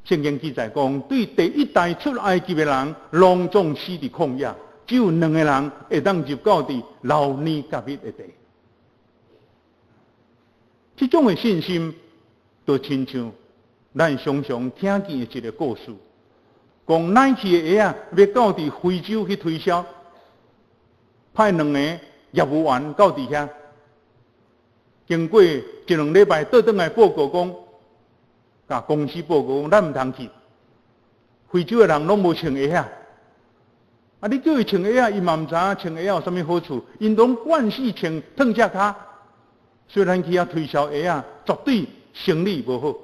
聖經記載講，對第一代出埃及的人，攏總死佇曠野，只有兩个人會當入到佇流奶佮蜜的地。這種的信心，就親像咱常常聽見的一个故事，講 Nike 的鞋仔欲到佇非洲去推銷，派兩个業務員到佇遐，經過一兩禮拜，倒轉來報告講，共公司報告講，咱毋通去，非洲的人攏無穿鞋仔。啊，你叫伊穿鞋仔，伊嘛毋知影穿鞋仔有啥物好處，𪜶攏慣勢穿褪隻跤，所以咱去遐推銷鞋仔，絕對生理無好。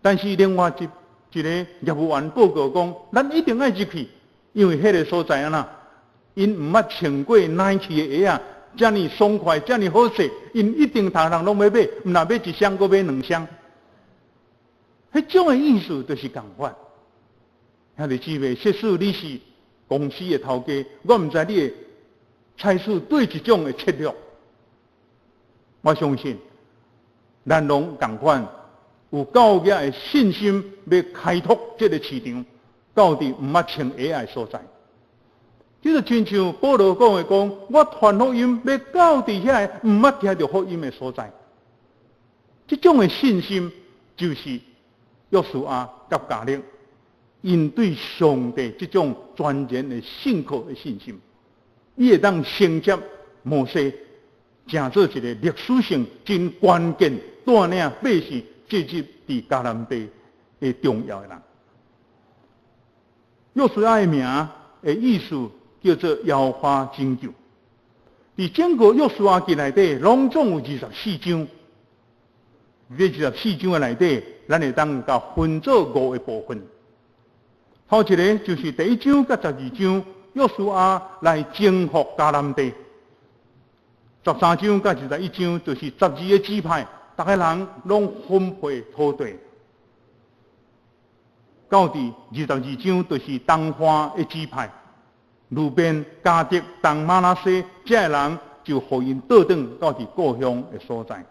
但是另外一個業務員報告講，咱一定愛入去，因為彼个所在按怎，𪜶毋捌穿過 Nike 的鞋仔，遮爾爽快，遮爾好勢，𪜶一定逐人攏欲買，毋若買一雙，閣買兩雙。彼種的意思就是仝款。兄弟姊妹，即使你是公司的頭家，我毋知你會採取佗一種的策略。我相信，咱攏仝款有夠額的信心，欲開拓這个市場，到佇毋捌穿鞋的所在。這就親像保羅講的講，我傳福音欲到佇遐个毋捌聽著福音的所在。這種的信心就是約書亞佮迦勒，𪜶對上帝這種全然的信靠的信心，伊會當承接摩西，成做一个歷史性真關鍵帶領百姓進入佇迦南地的重要的人。約書亞的名的意思叫做耶和華拯救。佇整個約書亞記內底，攏總有二十四章。佇二十四章的內底，咱會當共分做五个部分。頭一个就是第一章佮12章，約書亞來征服迦南地。13章佮21章，就是12个支派，逐个人攏分配土地。到佇22章，就是東岸的支派，流便、迦得、東瑪拿西，這个人就予𪜶倒轉到佇故鄉的所在。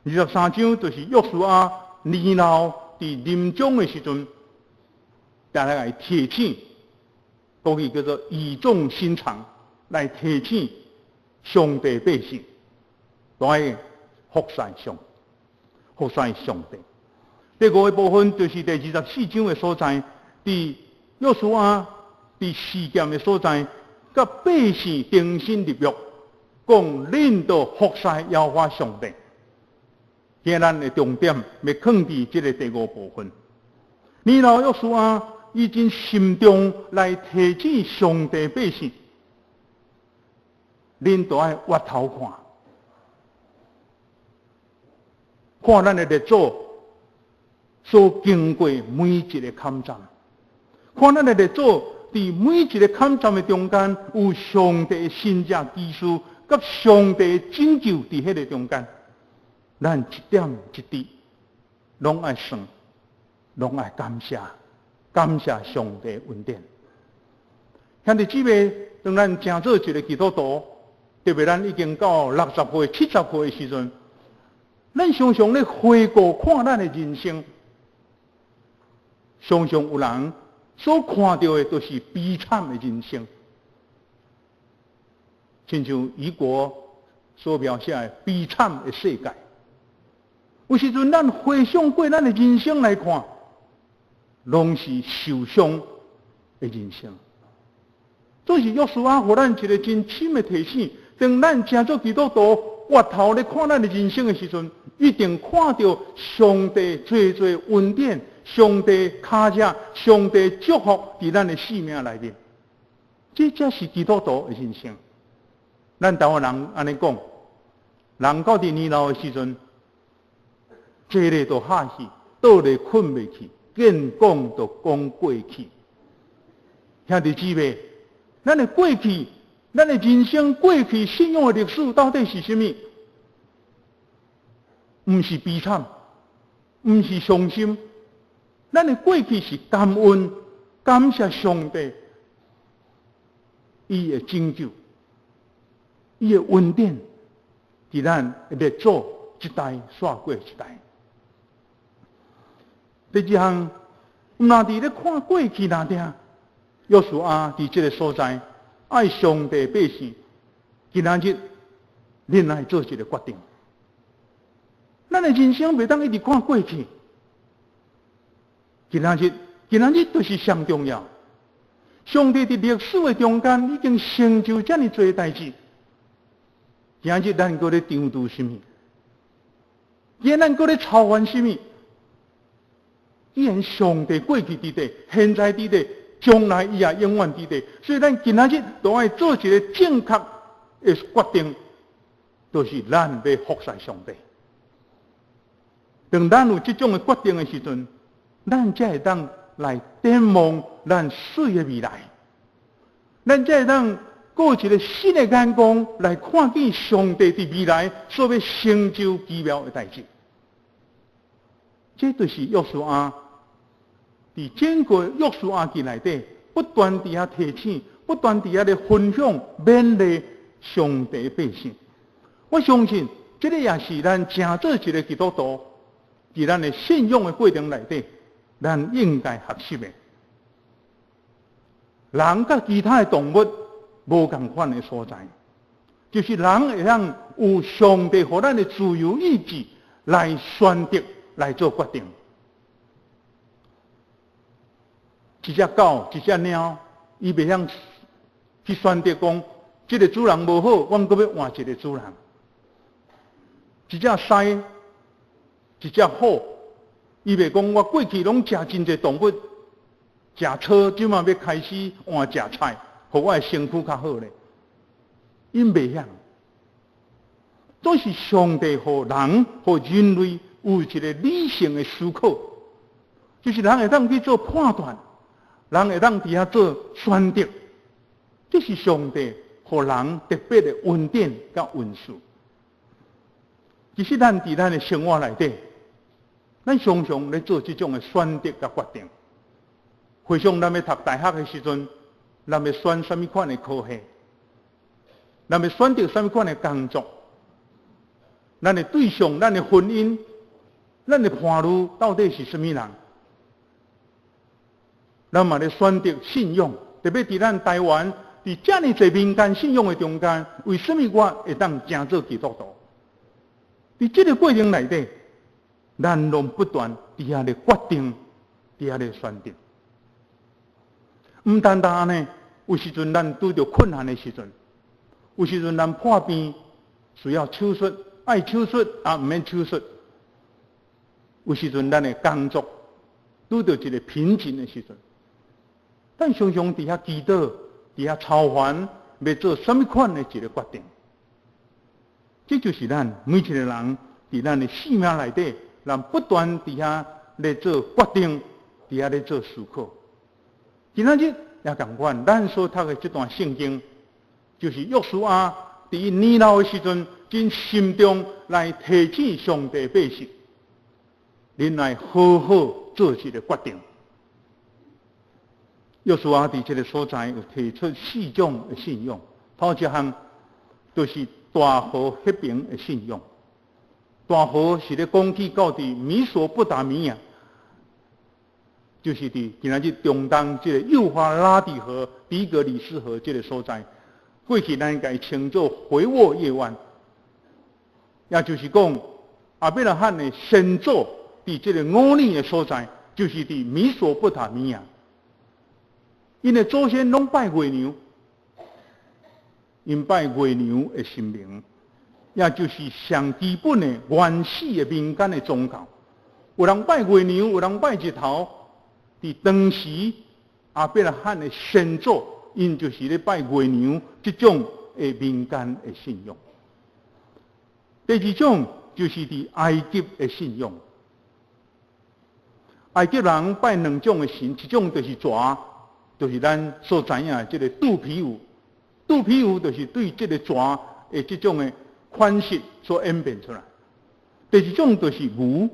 23章就是約書亞年老佇臨終的時陣，定來來提醒，國語叫做語重心長，來提醒上帝百姓，都愛服侍上，服侍上帝。第五个部分就是第二十四章的所在，佇約書亞佇示劍的所在，佮百姓重新立約，講恁著服侍耶和華上帝。今咱的重點欲囥佇這个第五部分。年老約書亞已經心中來提醒上帝百姓，恁都愛回頭看，看咱的列祖所經過每一个坎站，看咱的列祖佇每一个坎站的中間，有上帝的神蹟奇事，佮上帝的拯救佇彼个中間。咱一點一滴攏愛算，攏愛感謝，感謝上帝恩典。兄弟姊妹，當咱成做一个基督徒，特別咱已經到60歲、70歲的時陣，咱常常咧回顧看咱的人生，常常有人所看著的都是悲慘的人生，親像雨果所描寫的悲慘的世界。有時陣咱回想過咱的人生來看，攏是受傷的人生。這是約書亞予咱一个真深的提醒：當咱成做基督徒，回頭咧看咱的人生的時陣，一定看著上帝濟濟恩典、上帝跤跡、上帝祝福佇咱的生命內面。這才是基督徒的人生。咱台灣人按呢講，人到佇年老的時陣，坐咧就下去，倒咧睏袂去，見講就講過去。兄弟姊妹，咱的過去，咱的人生過去信仰的歷史到底是啥物？毋是悲慘，毋是傷心。咱的過去是感恩，感謝上帝，伊的拯救，伊的恩典，佇咱列祖一代煞過一代。第二項，毋若佇咧看過去爾爾，約書亞佇這个所在愛上帝百姓，今仔日恁愛做一个決定。咱的人生袂當一直看過去，今仔日，今仔日就是上重要。上帝佇歷史的中間已經成就遮爾濟代誌，今仔日咱閣咧爭鬥啥物？今仔咱閣咧操煩啥物？既然上帝過去佇佇，現在佇佇，將來伊也永遠佇佇，所以咱今仔日都愛做一个正確的決定，就是咱欲服侍上帝。當咱有這種的決定的時陣，咱才會當來展望咱媠的未來，咱才會當閣有一个新的眼光來看見上帝佇未來所欲成就奇妙的代誌。這就是約書亞佇整個約書亞記內底，不斷佇遐提醒，不斷佇遐咧分享勉勵上帝百姓。我相信，這个也是咱成做一个基督徒，佇咱的信仰的過程內底，咱應該學習的。人佮其他的動物無仝款的所在，就是人會當有上帝予咱的自由意志來選擇，來做決定。一隻狗，一隻貓，伊袂曉去選擇講，這个主人無好，阮閣欲換一个主人。一隻獅，一隻虎，伊袂講我過去攏食真濟動物，食草，這馬欲開始換食菜，予我的身軀較好咧。𪜶袂曉，總是上帝予人，予人類有一个理性的思考，就是人會當去做判斷，人會當佇遐做選擇，這是上帝予人特別的恩典佮恩賜。其實咱佇咱的生活內底，咱常常咧做這種的選擇佮決定。回想咱欲讀大學的時陣，咱欲選啥物款的科系，咱欲選擇啥物款的工作，咱的對象、咱的婚姻、咱的伴侶到底是啥物人？咱嘛咧選擇信仰，特別佇咱台灣，佇遮爾濟民間信仰的中間，為啥物我會當成做基督徒？佇這个過程內底，咱攏不斷佇遐咧決定，佇遐咧選擇。毋單單按呢，有時陣咱拄著困難的時陣，有時陣咱破病需要手術，愛手術也毋免手術。有時陣咱的工作拄著一个瓶頸的時陣，咱常常佇遐祈禱，佇遐操煩，欲做啥物款的一个決定。這就是咱每一个人佇咱的生命內底，咱不斷佇遐咧做決定，佇遐咧做思考。今仔日也仝款，咱所讀的這段聖經，就是約書亞佇伊年老的時陣，真心中來提醒上帝百姓，恁來好好做一个決定。約書亞佇這个所在有提出四種的信仰，頭一項就是大河彼爿的信仰。大河是咧講起到佇美索不達米亞，就是佇今仔日中東這個幼發拉底河、底格里斯河這个所在，過去咱共伊稱做肥沃夜灣，也就是講亞伯拉罕的先祖佇這个烏爾的所在，就是佇美索不達米亞，𪜶的祖先攏拜月娘，𪜶拜月娘的神明，也就是上基本的原始的民間的宗教。有人拜月娘，有人拜日頭。佇當時亞伯拉罕的先祖，𪜶就是咧拜月娘這種的民間的信仰。第二種就是佇埃及的信仰。埃及人拜兩種的神，一種就是蛇，就是咱所知影的這个肚皮舞。肚皮舞就是對這个蛇的這種的款式所演變出來。第二種就是牛。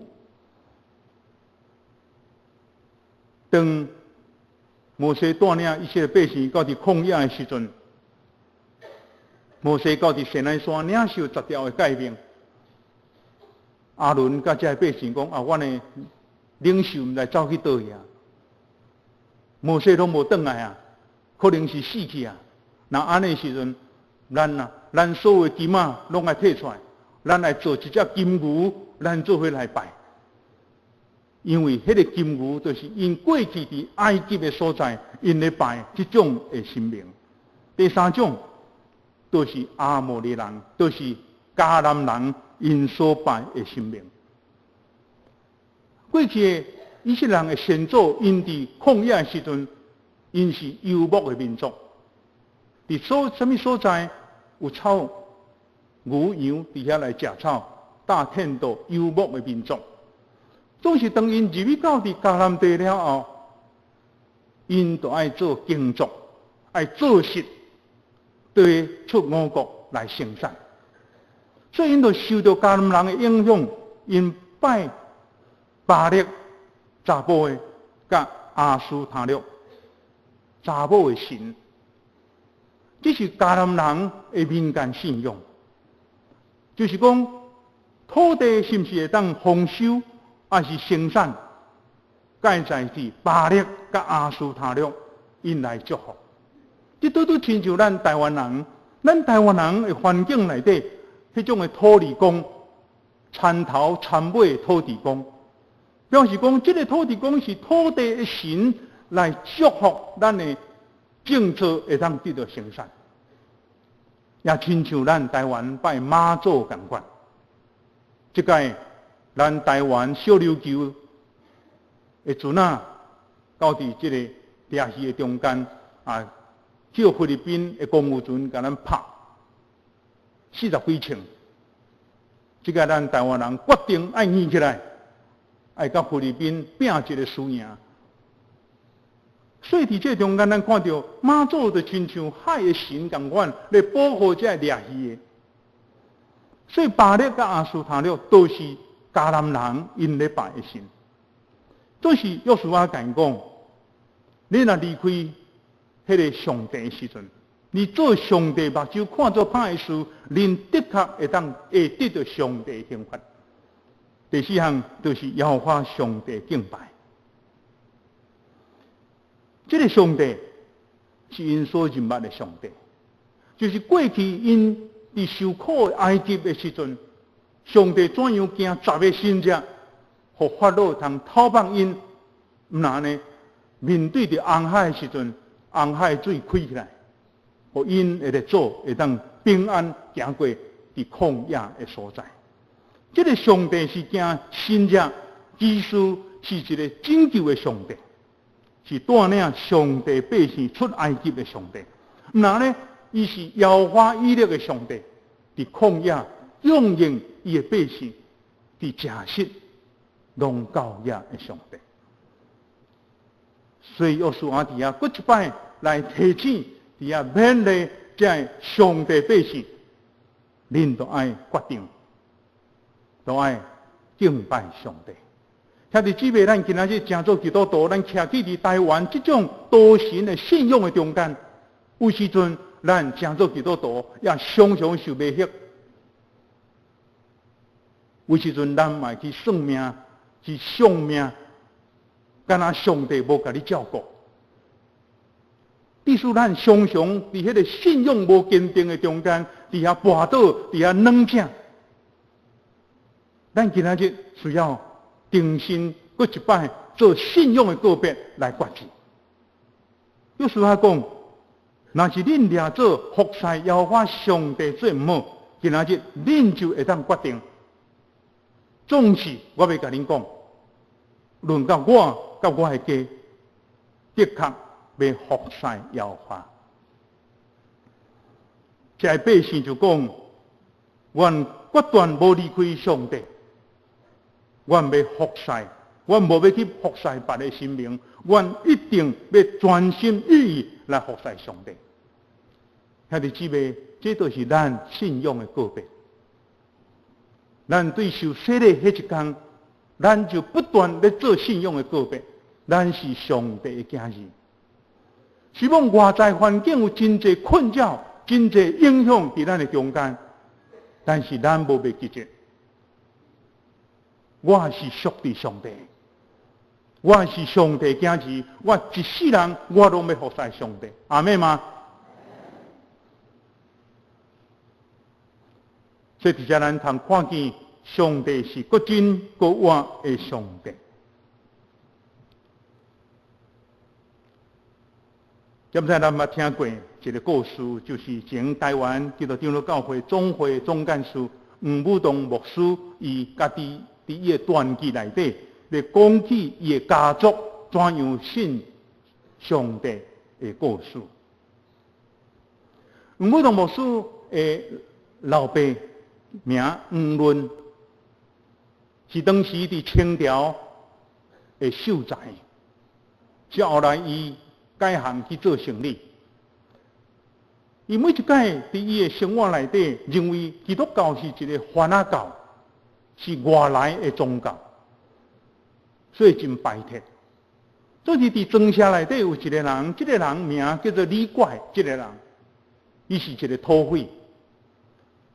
當摩西帶領以色列百姓到佇曠野的時陣，摩西到佇西奈山領受十條的誡命。亞倫佮這个百姓講：啊，阮的領袖毋知走去佗去啊？摩西攏無轉來啊，可能是死去啊。若按呢時陣，咱啊，咱所有金仔攏愛提出來，咱來做一隻金牛，咱做伙來拜。因為彼個金牛就是𪜶過去佇埃及的所在，𪜶咧拜這種的神明。第三種，就是亞摩利人，就是迦南人𪜶所拜的神明。過去的以色列人的先祖，𪜶佇曠野的時陣，𪜶是游牧的民族。佇所啥物所在有草，牛羊佇遐來食草，搭テント游牧的民族。總是當𪜶入去到佇迦南地了後，𪜶就愛做耕作，愛做實，對出五穀來生產。所以𪜶就受著迦南人的影響，𪜶拜巴力查埔的，佮亞斯他錄查某的神。這是迦南人的民間信仰，就是講土地是毋是會當豐收，抑是生產，蓋在佇巴力佮亞斯他錄𪜶來祝福。這拄拄親像咱台灣人，咱台灣人的環境內底，彼種的土地公，田頭田尾土地公，表示講這个土地公是土地的神來祝福咱的種作會當得著生產。也親像咱台灣拜媽祖仝款，這擺咱台灣小琉球的船仔，到佇這个掠魚的中間啊，叫菲律賓的公務船共咱拍四十幾槍。這擺咱台灣人決定愛硬起來，愛佮菲律賓拚一个輸贏。所以佇這中間，咱看著媽祖就親像海的神仝款，來保護這个掠魚的。所以巴力佮亞斯他錄都是迦南人𪜶咧拜的神。總是約書亞共𪜶講，你若離開彼个上帝的時陣，你做上帝目睭看做歹的事，恁的確會當會得著上帝的刑罰。第四項就是耶和華上帝敬拜。這个上帝是𪜶所認捌的上帝，就是過去𪜶佇受苦埃及的時陣，上帝怎樣行十个神跡，予法老通透放𪜶，毋若呢面對著紅海的時陣，紅海水開起來，予𪜶會做會當平安行過佇曠野的所在。這个上帝是行神跡，其實是一个拯救的上帝，是帶領上帝百姓出埃及的上帝。毋若呢，伊是耶和華以勒的上帝，佇曠野供應伊的百姓，佇食食攏夠額的上帝。所以約書亞佇遐閣一擺來提醒，佇遐勉勵這个上帝百姓，恁都愛決定，都愛敬拜上帝。兄弟姊妹，咱今仔日成做基督徒，咱徛起佇台灣這種多神的信仰的中間，有時陣咱成做基督徒也常常受迷惑。有時陣咱嘛會去算命，去相命，敢若上帝無共你照顧。致使咱常常佇彼个信仰無堅定的中間，佇遐跋倒，佇遐軟正。咱今仔日需要重新閣一擺做信仰的告別來決志。約書亞講，若是恁掠做服侍耶和華上帝做毋好，今仔日恁就會當決定。總是我欲共恁講，論到我佮我的家，的確欲服侍耶和華。這个百姓就講，阮決斷無離開上帝，阮欲服侍，阮無欲去服侍別个神明，阮一定欲專心一意來服侍上帝。兄弟姊妹，這就是咱信仰的告別。咱對受洗禮彼一工，咱就不斷咧做信仰的告別。咱是上帝的囝兒。希望外在環境有真濟困擾、真濟影響佇咱的中間，但是咱無袂記著，我是屬佇上帝。我是上帝囝兒，我一世人我攏欲服侍上帝，阿們嗎？所以佇遮咱通看見上帝是閣真閣活的上帝。敢知咱捌聽過一个故事，就是前台灣基督長老教會總會總幹事黃武棟牧師，伊家己佇伊的傳記內底，咧講起伊的家族怎樣信上帝的故事。黃武棟牧師的老爸名黃倫，是當時佇清朝的秀才，是後來伊改行去做生理。伊每一擺佇伊的生活內底，認為基督教是一个番仔教，是外來的宗教，所以真排斥。總是佇莊社內底有一个人，這个人名叫做李怪，這个人，伊是一个土匪。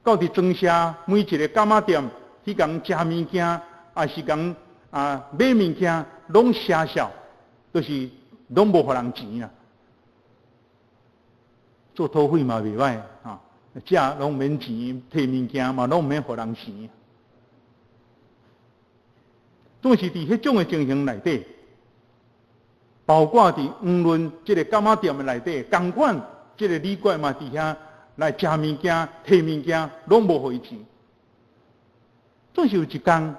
到佇莊社每一个柑仔店去共食物件，抑是共買物件，攏寫笑，就是攏無予人錢啦。做土匪嘛袂歹啊，食攏免錢，提物件嘛攏免予人錢。總是佇彼種的情形內底，包括佇黃倫這个柑仔店的內底，仝款這个李怪嘛佇遐來食物件、提物件，攏無予伊錢。總是有一天，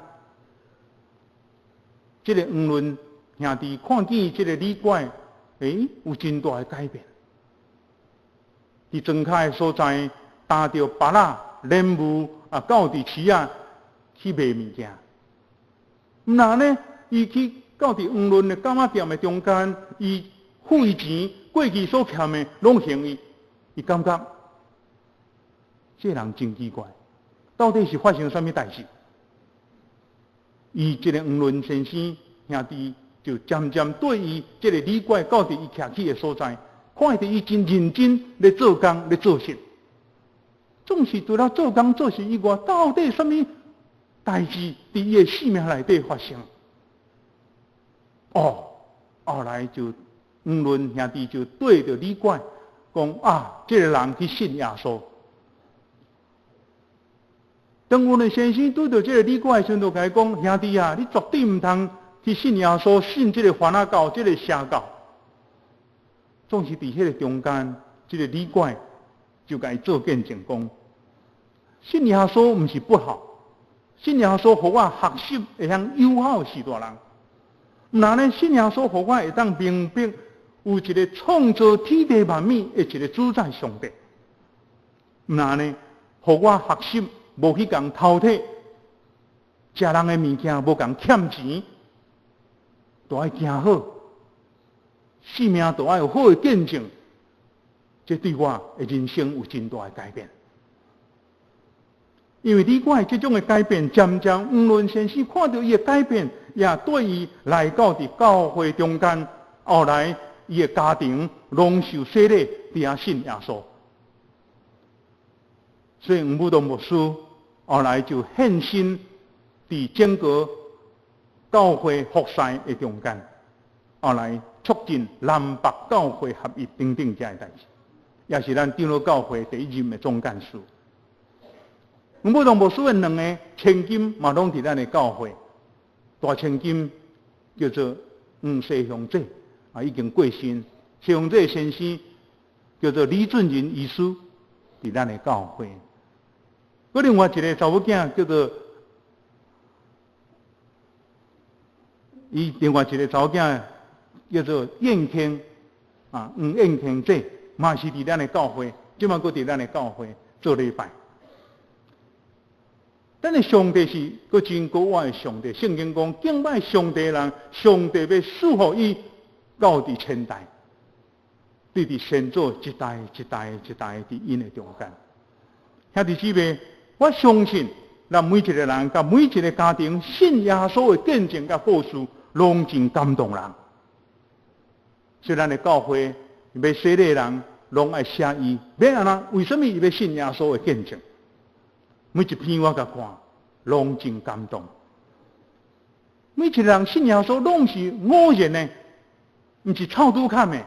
這个黃倫兄弟看見這个李怪，有真大的改變。佇莊跤的所在，擔著耙仔、蓮霧啊，到佇市仔去賣物件。毋若呢，伊去到佇黃倫的柑仔店的中間，伊付伊錢，過去所欠的攏還伊，伊感覺這个人真奇怪，到底是發生啥物代誌？伊這个黃倫先生兄弟就漸漸對伊這个李怪到佇伊徛起的所在，看著伊真認真咧做工咧做事，總是除了做工做事以外，到底啥物代誌佇伊的生命內底發生？哦，後來就黃倫兄弟就對著李怪講啊，這个人去信耶穌。當黃倫先生拄著這个李怪的時陣，就共伊講：兄弟啊，你絕對毋通去信耶穌，信這个番仔教，這个邪教。總是佇彼个中間，這个李怪就共伊做見證講：信耶穌毋是不好，信耶穌予我學習會曉友好序大人。毋若呢，信耶穌予我會當明白有一个創造天地萬物的一个主宰上帝。毋若呢，予我學習無去共偷提，食人的物件無共欠錢，都愛行好，生命都愛有好的見證，這對我的人生有真大的改變。因為李怪這種的改變，漸漸黃倫先生看著伊的改變，也對伊來到佇教會中間，後來伊的家庭攏受洗禮，佇遐信耶穌。所以黃武棟牧師後來就獻身佇整個教會服侍的中間，後來促進南北教會合一等等這个代誌，也是咱長老教會第一任的總幹事。黃武棟牧師的兩个千金嘛，攏佇咱的教會，大千金叫做黃西雄姐，啊，已經過身。西雄姐先生叫做李俊仁醫師，佇咱的教會。閣另外一个查某囝叫做，伊另外一个查某囝叫做燕卿，啊，黃燕卿姐嘛是佇咱的教會，這擺閣佇咱的教會做禮拜。咱的上帝是閣真閣活的上帝，聖經講敬拜上帝的人，上帝欲賜予伊到佇千代，對佇先祖一代一代一代佇𪜶的中間。兄弟姊妹，我相信咱每一个人佮每一个家庭信耶穌的見證佮故事，攏真感動人。雖然咱的教會欲洗禮的人，攏愛寫伊欲按怎？為啥物伊欲信耶穌的見證？每一篇我共看，攏真感動。每一个人信耶穌攏是偶然的，毋是湊拄坎的，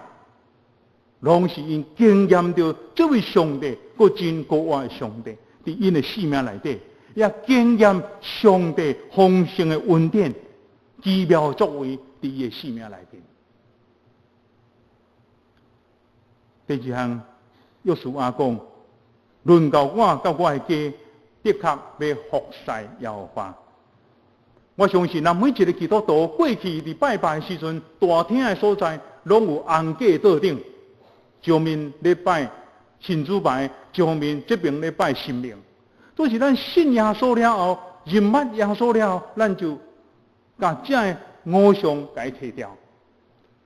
攏是𪜶經驗著這位上帝，閣真閣活的上帝，佇𪜶的生命內底，也經驗上帝豐盛的恩典，奇妙作為佇伊的生命內底。第二項，約書亞講：論到我佮我的家，的確欲服侍耶和華。我相信，咱每一個基督徒過去佇拜拜的時陣，大廳的所在攏有紅架桌頂，上面咧拜神主牌，上面這邊咧拜神明。都是咱信耶穌了後，認捌耶穌了後，咱就共這个偶像共伊提掉，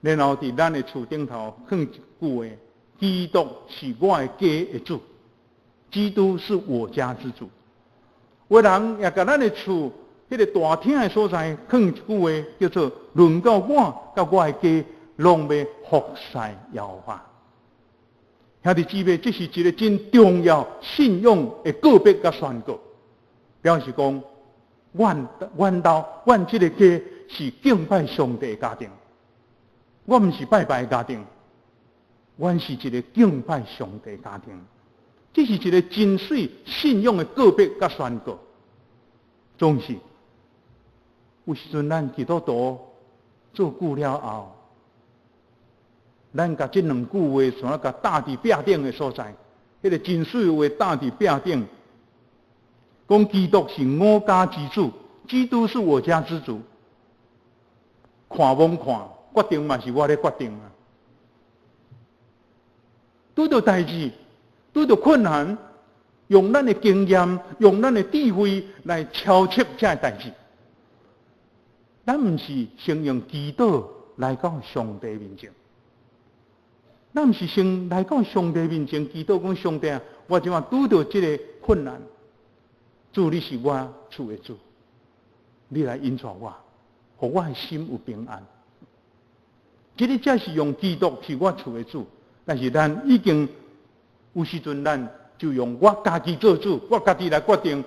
然後佇咱的厝頂頭放一句話：基督是我的家的主，基督是我家之主。有的人也共咱的厝彼个大廳的所在，放一句話，叫做“論到我佮我的家，攏欲服侍耶和華”。兄弟姊妹，這是一個真重要信仰的告別佮宣告，表示講，阮阮兜阮這个家是敬拜上帝的家庭，我毋是拜拜的家庭，阮是一个敬拜上帝的家庭。這是一個真媠信仰的告別佮宣告。總是有時陣咱基督徒做久了後，咱共這兩句話想共貼佇壁頂的所在，彼個真媠話貼佇壁頂，講基督是我家之主，基督是我家之主。看罔看，決定嘛是我咧決定啊。拄著代誌，拄著困難，用咱的經驗，用咱的智慧來超徹這个代誌。咱毋是先用祈禱來到上帝面前，咱毋是先來到上帝面前祈禱，講上帝啊，我這擺拄著這个困難，主你是我厝的主，你來引導我，予我的心有平安。這个才是用基督是我厝的主，但是咱已經有時陣，咱就用我家己做主，我家己來決定。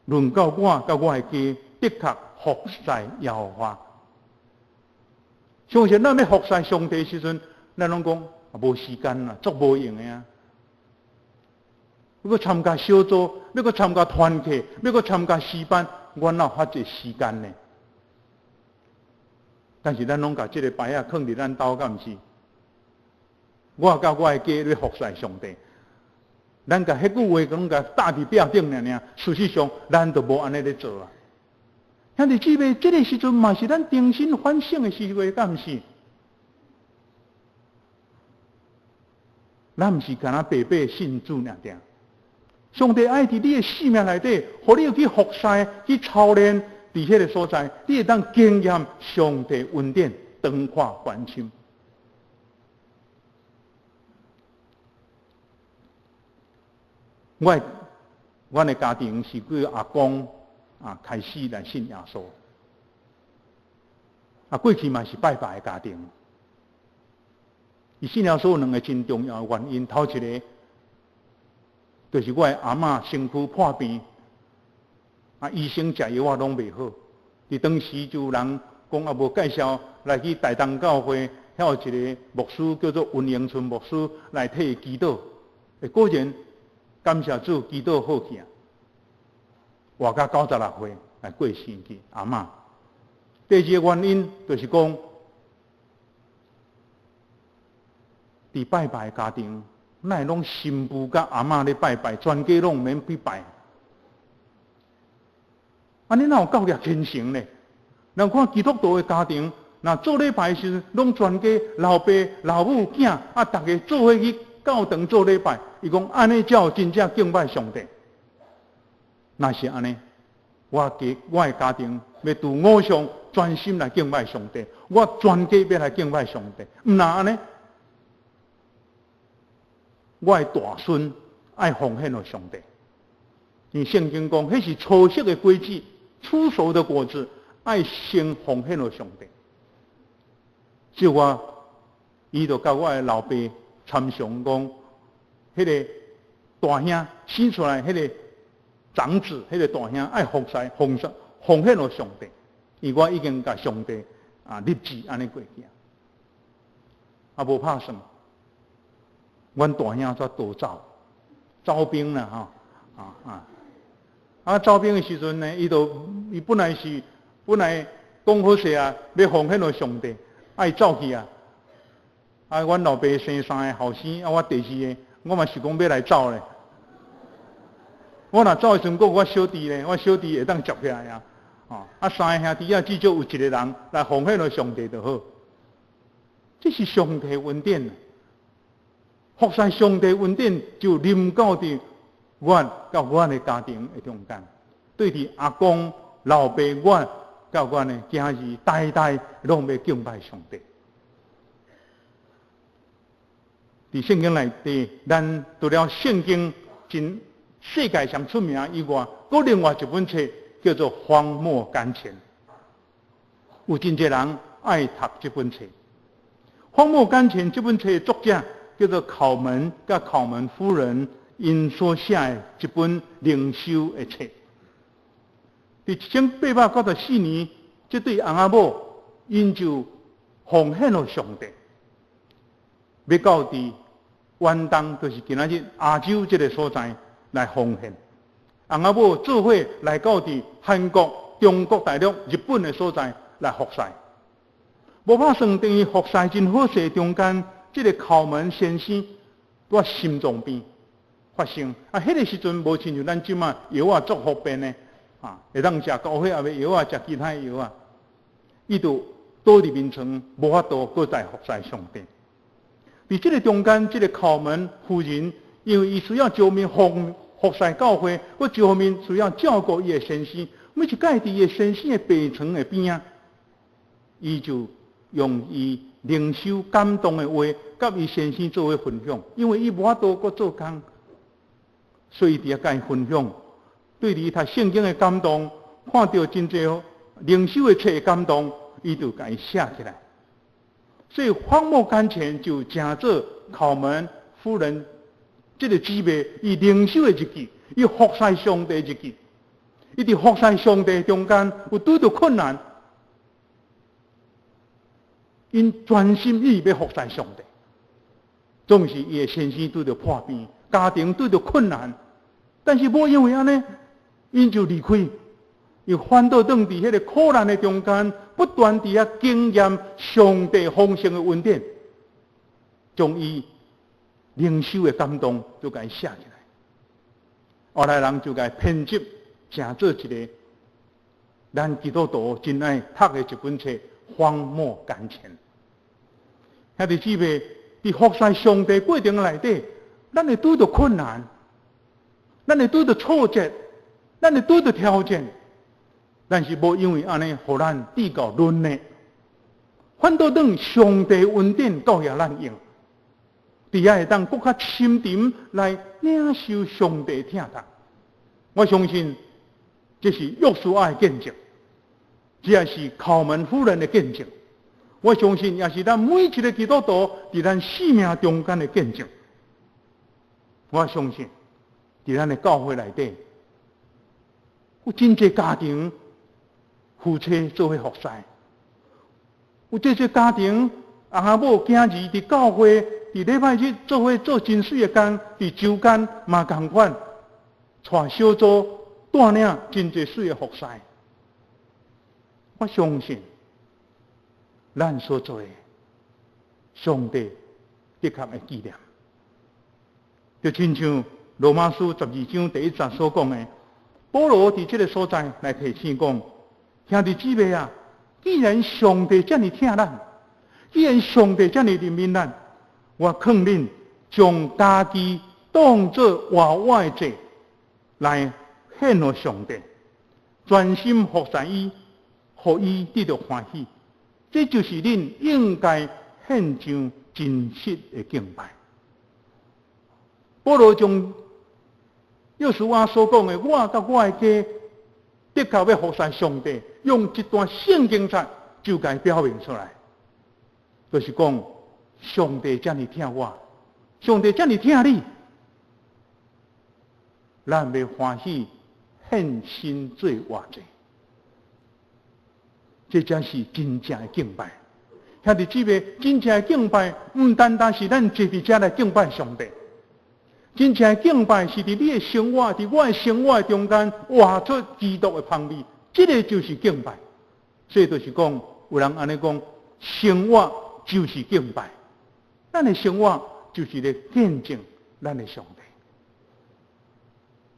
論到我佮我的家，的確服侍耶和華。相信咱欲服侍上帝時陣，咱攏講無時間啦，足無閒的啊。欲閣參加小組，欲閣參加團契，欲閣參加詩班，我哪有遐濟時間呢？但是咱攏共這个牌仔囥佇咱兜，敢毋是？我佮我的家欲服侍上帝。咱共彼句話攏共貼佇壁頂爾爾，事實上咱就無按呢咧做啊。兄弟姊妹，這个時陣嘛是咱重新反省的時會，敢毋是？咱毋是干焦白白信主爾爾。上帝愛佇你的生命內底，予你去服侍、去操練，佇彼个所在，你會當經驗上帝恩典，長闊寬深。我阮的家庭是叫阿公啊開始來信耶穌，啊過去嘛是拜拜的家庭。伊信耶穌有兩個真重要的原因，頭一个就是我的阿嬤身軀破病，啊醫生食藥仔攏袂好，佇當時就有人講啊無介紹來去台東教會，遐有一個牧師叫做溫榮春牧師來替伊祈禱，果然。感謝主，祈禱好起啊！活到96歲來過身去，阿嬤。第二个原因就是講，佇拜拜的家庭，哪會攏新婦佮阿嬤咧拜拜，全家攏毋免去拜。按呢哪有夠額虔誠呢？人看基督徒的家庭，若做禮拜時，攏全家老爸、老母、囝啊，逐家做伙去教堂做禮拜。伊講按呢才有真正敬拜上帝。若是按呢，我家我的家庭欲拄偶像，專心來敬拜上帝。我全家欲來敬拜上帝。毋若按呢，我的大孫愛奉獻予上帝。因為聖經講，彼是初熟的果子，初熟的果子，愛先奉獻予上帝。所以我，伊就共我的老爸參詳講，彼個大兄生出來，彼個長子，彼個大兄愛服侍、奉獻、奉獻予上帝，因為我已經共上帝啊立志按呢過去啊，啊無拍算，阮大兄煞逃走，走兵啦吼，啊啊啊走兵的時陣呢，伊就伊本來是本來講好勢啊，欲奉獻予上帝，啊伊走去啊，啊阮老爸生三個後生，啊我第四个，我嘛想講欲來走咧。我若走的時陣，閣有我小弟咧，我小弟會當接起來啊！啊，三个兄弟仔至少有一個人來奉獻予上帝就好。這是上帝恩典，服侍上帝恩典就臨到佇我佮阮的家庭的中間，對佇阿公、老爸、我佮阮的囝兒，代代攏欲敬拜上帝。佇聖經內底，咱除了聖經真世界上出名以外，閣另外一本冊叫做《荒漠甘泉》，有真濟人愛讀這本冊。《荒漠甘泉》這本冊的作者叫做考門佮考門夫人，𪜶所寫的一本靈修的冊。佇1894年，這對翁仔某𪜶就奉獻予上帝，欲到佇遠東，就是今仔日亞洲這个所在來奉獻。翁仔某做伙來到佇韓國、中國大陸、日本的所在來服侍。無拍算，等於服侍真好勢中間，這个考門先生拄心臟病發生。啊，彼个時陣無親像咱這馬藥仔足方便的，啊，會當食高血壓的藥仔，食其他的藥仔。伊就倒佇眠床，無法度閣再服侍上帝。佇這个中間，這个考門夫人，因為伊需要一方面服服侍教會，閣一方面需要照顧伊的先生。每一擺佇伊的先生的病床的邊仔，伊就用伊靈修感動的話，佮伊先生做伙分享。因為伊無法度閣做工，所以佇遐佮伊分享。對伊讀聖經的感動，看著真濟靈修的冊的感動，伊就共伊寫起來。所以荒漠甘泉就成做考門夫人這个姊妹，伊靈修的日記，伊服侍上帝日記，伊佇服侍上帝中間有拄著困難，𪜶專心意欲服侍上帝，總是伊的先生拄著破病，家庭拄著困難，但是無因為按呢，𪜶就離開，伊反倒轉佇彼个苦難的中間，不斷佇遐經驗上帝豐盛的恩典，將伊靈修的感動就共伊寫起來。後來人就共伊編輯成做一个咱基督徒真愛讀的一本冊《荒漠甘泉》。兄弟姊妹，佇服侍上帝過程內底，咱會拄著困難，咱會拄著挫折，咱會拄著挑戰，但是無因為按呢，予咱跌到淪落，反倒轉上帝恩典夠予咱用，佇遐會當閣較深沉來領受上帝疼痛。我相信這是約書亞的見證，這也是考門夫人的見證。我相信也是咱每一个基督徒佇咱生命中間的見證。我相信佇咱的教會內底，有真濟家庭夫妻做伙服侍，有這濟家庭翁仔某囝兒佇教會佇禮拜日做伙做真媠的工，佇週間嘛仝款，帶小組帶領真濟媠的服侍。我相信咱所做的，上帝的確會紀念。就親像羅馬書12章第1節所講的，保羅佇這个所在來提醒講：兄弟姊妹啊，既然上帝遮爾疼咱，既然上帝遮爾憐憫咱，我勸恁將家己當做活活的祭來獻予上帝，專心服侍伊，予伊得著歡喜。這就是恁應該獻上真實的敬拜。保羅將約書亞所講的，我佮我的家的確欲服侍上帝，用一段聖經節就共伊表明出來，就是講上帝遮爾疼我，上帝遮爾疼你，咱欲歡喜獻身做活祭，這才是真正的敬拜。兄弟姊妹，真正的敬拜，毋單單是咱坐佇遮來敬拜上帝。真正的敬拜是佇你的生活，佇我的生活中間活出基督的芳味，這个就是敬拜。所以就是講，有人按呢講，生活就是敬拜。咱的生活就是咧見證咱的上帝。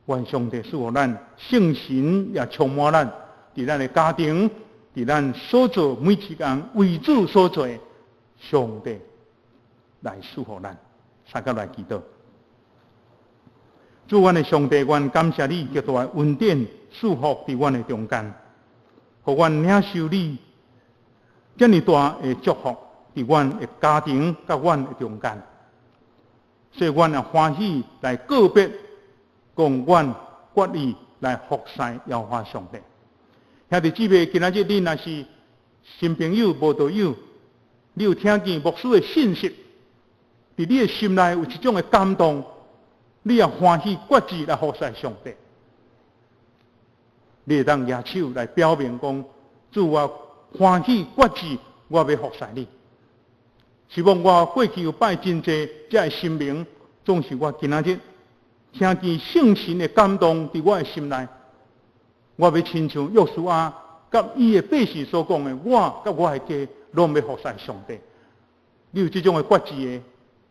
願上帝賜予咱聖神也充滿咱，佇咱的家庭，佇咱所做每一工為主所做的，上帝來賜予咱。三個來祈禱。主，阮的上帝，阮感謝你極大的恩典賜福佇阮的中間，予阮領受你遮爾大的祝福佇阮的家庭佮阮的中間，所以阮也歡喜來告別，講阮決意來服侍耶和華上帝。兄弟姊妹，今仔日你若是新朋友、慕道友，你有聽見牧師的信息，佇你的心內有一種的感動，你也歡喜決志來服侍上帝，你會當舉手來表明講：主，我歡喜決志，我欲服侍你。希望我過去有拜真濟這个神明，總是我今仔日聽見聖神的感動佇我的心內，我欲親像約書亞佮伊的百姓所講的，我佮我的家攏欲服侍上帝。你有這種的決志的，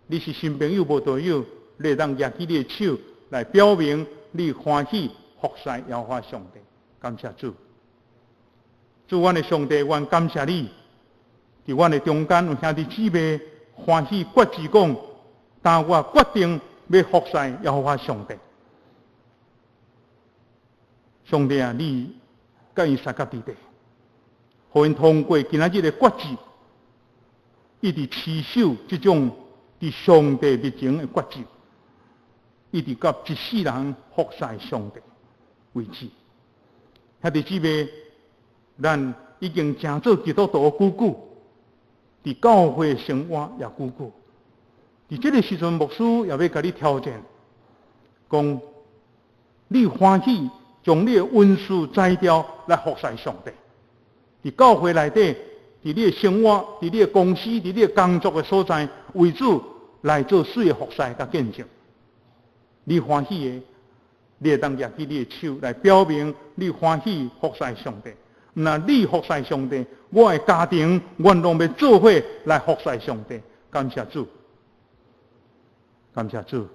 你是新朋友、慕道友，你會當舉起你的手來表明你歡喜服侍耶和華上帝。感謝主，主阮的上帝，阮感謝你，佇阮的中間有兄弟姊妹歡喜決志講，當我決定欲服侍耶和華上帝。上帝啊，你佮𪜶相佮佇咧，予𪜶通過今仔日的決志，一直持守這種佇上帝面前的決志，一直到一世人服侍上帝為止。兄弟姊妹，咱已經成做基督徒久久，佇教會生活也久久。佇這个時陣，牧師也欲共你挑戰，講你歡喜將你的恩賜才調來服侍上帝。佇教會內底，佇你的生活，佇你的公司，佇你的工作的所在，為主來做水的服侍佮見證。你歡喜的，你會當舉起你的手來表明你歡喜服侍上帝。若你服侍上帝，我的家庭，阮攏欲做伙來服侍上帝。感謝主，感謝主。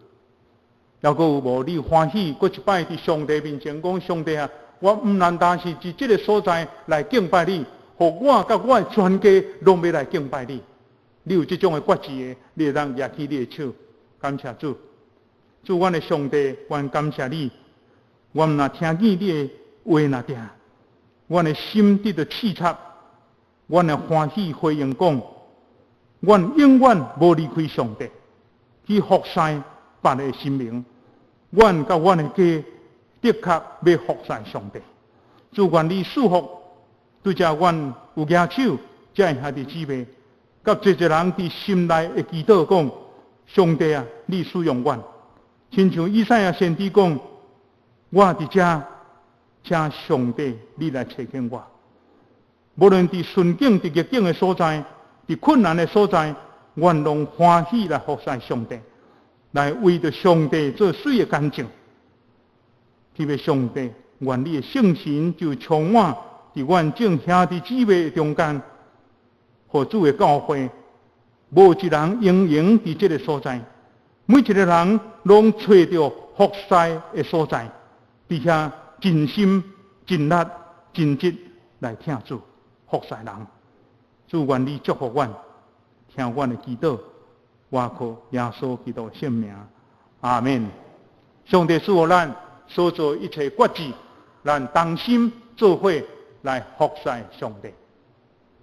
猶閣有無你歡喜，閣一擺佇上帝面前講：上帝啊，我毋單單是佇這个所在來敬拜你，予我佮我的全家攏欲來敬拜你。你有這種的決志的，你會當舉起你的手，感謝主。主，阮的上帝，阮感謝你。阮若聽見你的話若定，阮的心得著刺插，阮會歡喜回應講：阮永遠無離開上帝，去服侍別个神明。阮佮阮的家的確欲服侍上帝。主，願你賜福，對遮阮有舉手，遮兄弟姊妹，佮濟濟人佇心內會祈禱講：上帝啊，你使用阮。親像以賽亞先知講：我佇遮，請上帝你來差遣我。無論佇順境、佇逆境的所在，佇困難的所在，阮攏歡喜來服侍上帝，來為著上帝做水的見證。特別上帝，願你的聖神就充滿佇阮眾兄弟姊妹中間，予主的教會，無一人閒閒佇這个所在，每一个人攏揣著服侍的所在，佇遐盡心、盡力、盡職來疼主、服侍人。主，願你祝福阮，聽阮的祈禱，我靠耶穌基督的聖名，阿門。上帝賜予咱所做一切決志，咱同心做伙來服侍上帝。